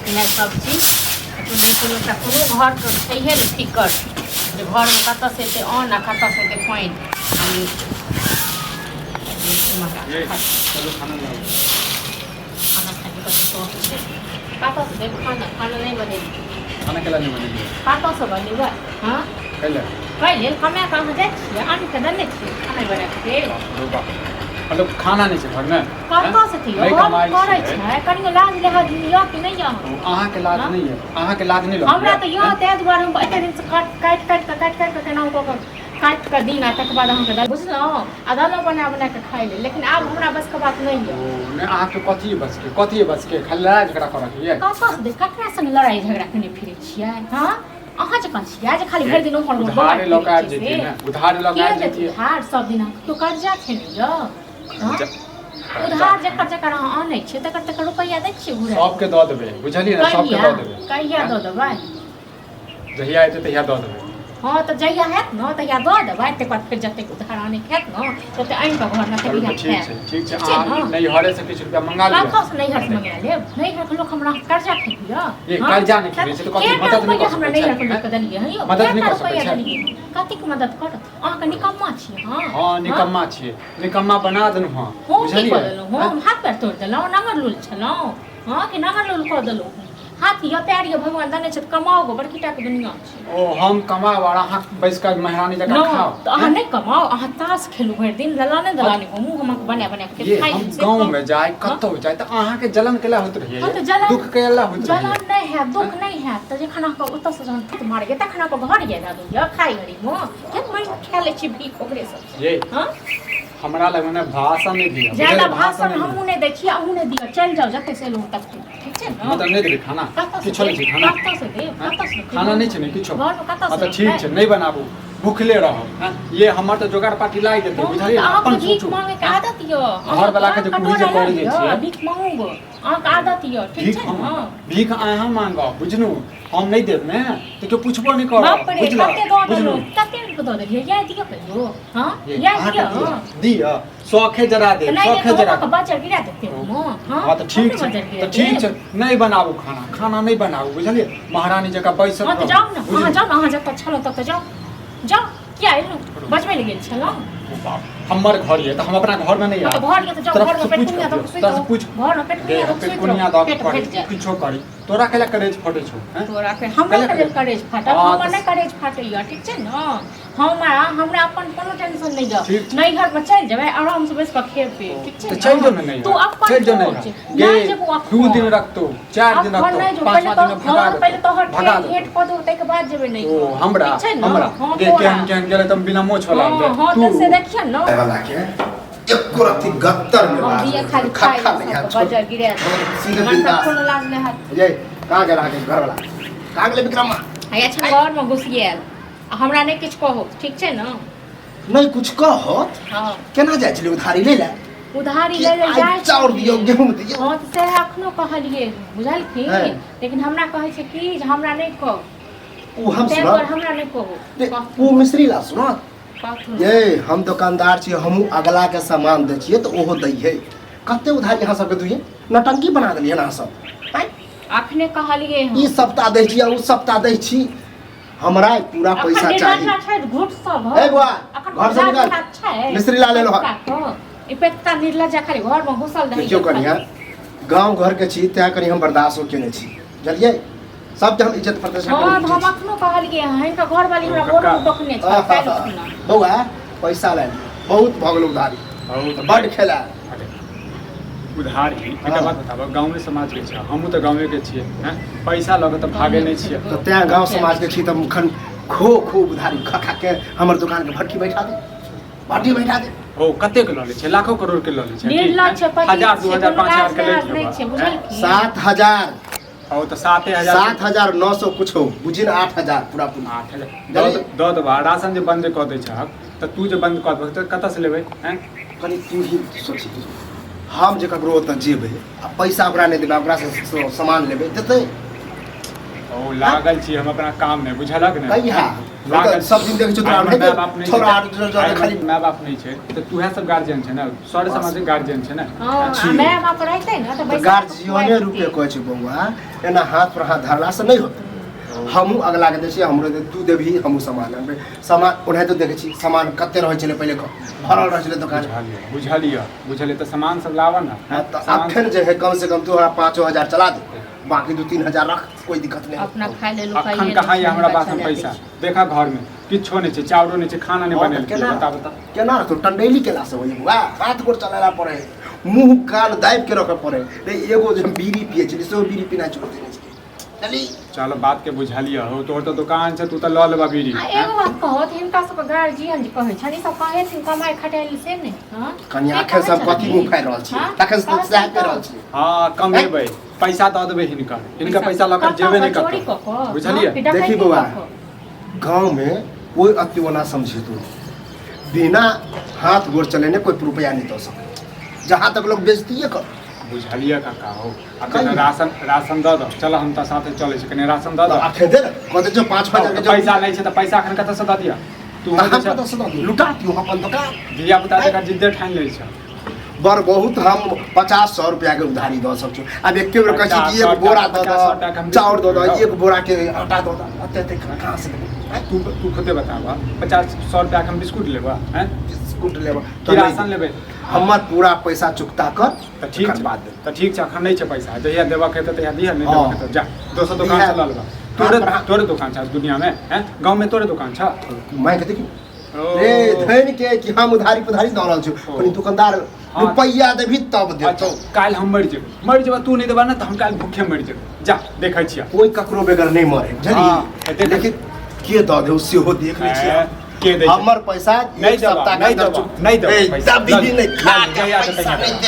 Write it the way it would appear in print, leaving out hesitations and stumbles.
खेनाइ सब चीज। नहि कोनो एकटा कोनो घरके छैहे ने फिकर जे घरमे कतऽसँ एतै अन्न आ कतऽसँ एतै पानि। ये चलो खाना लाओ। खाना खाइके कते शौक छै। कतऽसँ देब खाना? खाना नहि बनेबै। खाना केला नहीं बनेलियै? कतऽसँ बनेबै? हँ, कैला? कै लेल? कमाए कऽ अहाँ जाइ छियै, आनि कऽ देने छियै खाना बना कऽ। बाप रे बाप, मतलब खाना नहीं छै घरमे? कतऽसँ दियौ? नहि हम कमाइ करै छियै। छै, कनियो लाज लिहाज यऽ कि नहि यऽ अहाँके? अहाँके लाज हँ? नहीं है? अहाँके लाज नहीं लगैया? हमरा तऽ यऽ, ताहि दुआरे हम एते दिनसँ काटि काटि काटि कऽ काटि काटि कऽ केनाहु कऽ कऽ काटि कऽ दिन आ तकर बाद अहाँके दालि बुझलहुँ आ दालो बना बना कऽ खाइ लेल, लेकिन आब हमरा बसके बात नहि यऽ। ओ नहि, अहाँके कथी बसके, कथी बसके? खाली लड़ाइ झगड़ा करऽके ये? कतऽसँ दे? ककरा संग लड़ाइ झगड़ा केने फिरै छियै? हँ, अहाँ जकाँ छियै जे खाली भरि दिन ओम्हर ओम्हर उधारे बौआइत लऽ कऽ फिरै आबि छियै जैतियै से? ने, उधारे लऽ कऽ के आबि देत जैतियै। उधार सब दिन? अहाँके केओ कर्जा छै ने यौ? हँ? उधार जकर जकर अहाँ आनै छियै तकर तकर रुपैआ दै छियै घुरा? सबके दऽ देबै, बुझलियै ने? सबके कहिया दऽ देबै। कहिया दऽ देबै? जहिया एतै तहिया दऽ देबै। हँ, तऽ जहिया हैत ने तहिया दऽ देबै, तकर बाद फेर जतेक उधार आनैके हैत ने तते आनि कऽ घरमे चलू तहिया तऽ ठीक खायब। छै, ठीक छै। ठीक छै अहाँ ने? नैहरे से किछु रुपया मंगा लिअ। कतऽसँ नैहरसँ मंगा लेब? नैहरके लोक हमरा कर्जा खेलियै? ये कर्जा नहि खेबै छै तऽ कथी? मदद नहि रुपैआ कऽ हमरा सकै छै? नैहरके लोकके देलियै हँ यौ? मदद नहि कएटा कऽ सकै रुपैआ छै? देलियै? कतेक मदद करत? अहाँके निकम्मा छी। हँ हँ, निकम्मा छियै, निकम्मा बना देलहुँ। हँ, हम की बुझलियै? कऽ देलहुँ? हम हाथ पैर तोड़ि देलहुँ? नंगर लूल छलहुँ? हँ, कि नंगर लूल कऽ देलहुँ? हाथ यऽ, पैर यऽ, भगवान देने छथि, कमाउ गो, बड़की टाके दुनिया छै। ओ हम कमाब और अहाँ बैस कऽ महारानी जकाँ नहि खाओ? तऽ अहाँ नहि कमाउ, अहाँ ताश खेलू भरि दिन, दलाने दलाने घुमू, हम अहाँके बना बना कऽ ये खाइ हम से गाँव खाउ। में जाय, कतौ जाय तऽ अहाँके जलन केला होइत रहैया? हँ, तऽ जलन दुख केला होइत रहैया? जलन नहि हैत, दुख नहि हैत तऽ जखन अहाँके ओतऽसँ जहन थूत मारैया तखन अहाँके घर याद आबैया खाइ घड़ीमे? किया मारि खा लै छी भीख ओकरे सबसँ? ये हँ, हमरा लग ने भाषण नहि दिअ, ज्यादा बुझलियै? भाषण नहि दिअ। हमहूँ नहि दै छी, अहूँ नहि दिअ। चलि जाउ जते से एलहुँ तते, ठीक छै ने? मतलब नहि देबै खाना? कतऽसँ किछो नहि देब? छै खाना? कतऽसँ देब? कतऽसँ देब? खाना नहि छै ने किछो? घरमे कतऽसँ हँ तऽ ठीक देबै? छै, नहि बनाबू, भूखले रहब। हँ, ये हमर तऽ जोगाड़ पाटी लागि जेतै, हम बुझलियै? तऽ अहाँके अपन भीख सोचू। मांगैके आदत यऽ। घरवला के जे कुही जे करै जे छियै। भीख मांगू अहाँके आदत यऽ, ठीक भीख छै हम ने? भीख अहाँ मांगब, बुझलू? हम नहि देब ने तऽ केओ पुछबो नहि करब। बाप रे, बुझलक? कते दऽ बुझलू? देलहुँ, कते दऽ देलियै? याद यऽ कहियो? हँ, ये, याद अहाँके यऽ? दिअ, दिअ, शौखे जरा दे। नहि शौखे देब जरा तऽ बजर गिरा देते हम। हँ। हँ तऽ ठीक हमरे छै, बजर गिरा तऽ ठीक देब। छै, नहि बनाबू खाना, खाना नहि बनाबू, बुझलियै? महारानी जकाँ बैसल हँ तऽ रहू, जाउ ने अहाँ। बुझलियै? जाउ ने अहाँ, जतऽ छलहुँ ततऽ जाउ, जाउ। किया एलहुँ? बजबै लए गेल छलहुँ? ओ बाप, हमर घर ये तऽ हम अपना घर में नहीं हँ तऽ आयब। घर यऽ तऽ जाउ तोरा घरमे से पेट पूछि कुनिया कऽ दऽ कऽ दियौ, सुति तोरा से रहू। पूछि घरमे पेट गे, कुनिया दऽ कऽ सुति पेटकुनिया रहू, दऽ कऽ पेट करी भरि जायत। किछो करी, तोरा कैला करेज फटै छौ? हैं? तोरा के हमरा कैला के लेल करेज? करेज फाटत? हँ, हमर तऽ नहि करेज फाटैया, ठीक छै ने? हमरा हमरा अपन कोनो टेंशन नहि यऽ। ठीक छै। नैहर मे चलि जेबै, आराम से बैस कऽ खेबै, ठीक छै तऽ ने? चलि जो ने नैहर। तू अपन चलि जो सोच। नैहर। गे, नहि जेबो अखन। 2 दिन रखतौ, 4 दिन अखन रखतौ, नहि जो, पाँचवा पहिले दिन तो भगा हँ, पहिले देतौ, तोहर भगा ठेल देतौ। भेट कऽ दो, ताहिके बाद जेबै नैहर। ओ हमरा ठीक छै ने? हमरा हँ, गे तोरा। केहन केहन गेलै तऽ बिना मोछ वाला हँ आबि हँ तू तऽ से देखियौ ने। वाला के एको रत्ती गत्तर में हम लाज दिए नहीं। खाली खाइ खट्टा नहीं हाथ सबके बजर गिरा छोड़। सीधे मन बिंदास। कोनो लाज नहि हैत। ये कहाँ गेल अहाँके घरवाला? कहाँ गेलै विक्रमा? हैया छै घरमे घुसियायल आ हमरा नहि किछु कहू, ठीक छै ने? नहीं कुछ कहत? हँ। केना जाइ छलै उधारी लै लए? उधारी कि लै लए आइ जाइ चाउर छलियै। दियौ, गेहूँ दियौ। हँ तऽ सएह अखनो कहलियै, बुझलखिन? हँ। लेकिन हमरा कहै छै कि जे हमरा नहि कहू। ओ हम ताहि सुनब दुआरे हमरा नहि कहू। ओ मिश्री ला सुनत। कहथुन। ये हम दोकानदार छियै, हमहूँ अगला के सामान दै छियै तऽ ओहो दै है। कते उधारी अहाँ सबके दियै? नौटंकी बना देलियै हन अहाँ सब आँय? अखने कहलियै ई हँ। सप्ताह दै छी आ ओ सप्ताह दै छी, हमरा पूरा अखन पैसा चाही। निर्लज्जा छै घुट सब। ए बौआ, अखन घर से निकाल। निर्लज्जा छै। मिश्री ला लेलो हन। ई पेटता निर्लज्जा खाली घर में घुसल रहै। देखियौ कनिया, गाँव घर के छी तैं कनि हम बर्दाश्त केने छी, बुझलियै? सबके हम इज्जत प्रतिष्ठा हँ कनि तऽ बुझै हम छी। अखनो कहलियै हँ, हिनकर घरवाली हमरा ओ भोर कक्का। मे टोकने छल काल्हि खुना। बौआ, पैसा लए लिअ, बहुत भऽ गेल उधारी। बहुत। बड्ड खेला। अरे, उधारी एकटा हँ। बात बताबऽ, गाँवे समाज के छै, हमहूँ तऽ गाँवे के छियै हैं? पैसा लऽ कऽ तऽ भागे नहि छियै। तऽ तैं गाँव समाजके छी तऽ एखन खो खूब उधारी खा खा के हमर दोकानके भट्ठी बैठा दे, भट्ठी बैठा दे। ओ कतेक लऽ लै छै? लाखो करोड़ के लऽ लै छै की? निर्लज्ज छै पति हजार, छै, 2000, कोनो 5000 के लाज लै लिहाज नहि छै, छै। बुझलखिन? 7000। ओ तऽ 7000। 7900 कुछो बुझी ने, 8000 पूरा पूरी। 8000 दऽ दऽ देबऽ आ राशन जे बंद कऽ दै छहक तऽ तू जे बंद कऽ देबह तऽ कतऽसँ लेबै आँय? कनि तू ही सोची, हम जे ककरो ओतऽ जेबै आ पैसा ओकरा नहि देबै, ओकरासँ सामान लेबै, देतै? ओ लागल छी हम अपना काममे, बुझलक ने? कहिया? लागल। सब दिन देखै छियौ तोरा आइ हमर ओनाहिते माय बाप नहि छै छौड़ा तऽ- आर जरे आइ खाली हमर माय बाप नहि छै तऽ तूहे सब गार्जियन छै ने, सर समाज के गार्जियन छै ने। हँ, आ छी। माय बाप रहतै ने तऽ तऽ बैसा कऽ गार्जियने खुआइबतियै। रूपे कहै छै बौआ, एना हाथ पर हाथ धरला से नहि होतै। हमहूँ अगला के दै छियै, हमरो दे, तू देबही, हमहूँ सामान अनबै। सामान ओनाहितो देखै छी, सामान कते रहै छलै पहिले, भरल रहै छलै दोकान। बुझलियै बुझलियै बुझलियै, तऽ सामान सब लाबऽ ने। हँ, तऽ सामान अखन जे है कम से कम तू हमरा 5,000 चला दे, बाकी 2-3 हजार रख, कोई दिक्कत नहीं। अपना खाइ ले अखन कहाँ यऽ हमरा पास में पैसा? देखा, घर में किछो नहि छै, चाउरो नहि छै, खाना नहि हँ, तऽ बनेलकै। केना? बता बता। केना रहतौ? टंडेली केला से होई बौआ? हाथ गोड़ चलेला पड़े, मुंह कान दाबि के रखे पड़े रे। एगो जे हम बीड़ी पिए छली, सेहो बीड़ी पीना छोड़ देने छली, चली। चलो, बात के बुझलियै हो। तोहर तऽ दुकान छै, तू तऽ लऽ लेबा बीड़ी। आ एगो बात कहत, हिनका सबके गार्जियन जे कहै छनि, ई सब कहै छथिन कमाइ खटाइ लए से नहि? हँ, कनिया, से अखन कहै सब कथी छथिन? मुँह फाड़ि रहल छियै? हँ? तखन से कहै सएह छथिन कहि रहल तऽ। छियै। हँ, कमेबै, पैसा दऽ देबै हिनकर। हिनकर पैसा लऽ कऽ जेबै नहि कतऽ चोरी कतौ। कऽ कऽ, बुझलियै? हँ, कि डकैती देखी बौआ। कऽ कऽ? गाँव में कोई अति ओना समझेतो नहीं, बिना हाथ गोड़ चलेने कोई रुपया नहीं दऽ सके, जहाँ तक लोग बेइज्जतिये कर। बुझलियै काका हो? अखन तऽ राशन राशन दऽ दऽ। चल, हम तऽ साथे चलै छी, कनि राशन दऽ दऽ। अखन दे ने, कहते जो 5,000 के। पैसा नहि छै तऽ पैसा अखन कतऽसँ दऽ दिअ तू? तऽ हम कतऽसँ दऽ दियौ? लुटा दियौ अपन दोकान? धिया पुता जकाँ जिद्दे ठानि लै छै। बड़ बहुत हम 50-100 रुपया के उधारी दऽ सकै छी। आब एके बेर कहै छी कि एक बोरा दऽ दऽ चाउर, दऽ दऽ एक बोरा के आटा दऽ दऽ, एते एते कहाँ से देबै? आँय? तू तू खुदे बताबऽ, 50-100 रुपया के हम बिस्कुट लेबऽ, हैं? बिस्कुट लेबऽ की तऽ नहि राशन लेबै? हमर पूरा पैसा चुकता कर, तऽ ठीक तकर छै। बाद देब। तऽ ठीक छै, अखन नहि छै पैसा। जहिया देबऽ के हेतै तहिया दिहऽ, नहि हँ। देबऽ के तऽ जा, दोसर दोकान से लऽ लेबऽ। तोरे तोरे दोकान छ दुनिया में, हैं? गाँव में तोरे दोकान छ। माइक देखी रे धन के कि हम उधारी पुधारी दऽ रहल छी? कनि दुकानदार रुपैआ देबही तब अच्छा, देतौ। काल्हि हम मरि जेबै, मरि जेबै। तू नहि देबा ने तऽ हम काल्हि भूखे मरि जेबै। जा, देखै छियै। कोई ककरो बगैर नहीं मरे, हँ, बुझली? देख। लेकिन के दऽ देऊ सेहो देख लै छियै। ऐ, के दै छै? हमर पैसा नहि एक देबा, सप्ताह के नहि अंदर देबा, नहि देबा ए, पैसा। दबही नहि, खा लऽ के जहिया से पैसा तहिया नहि देबा। दे।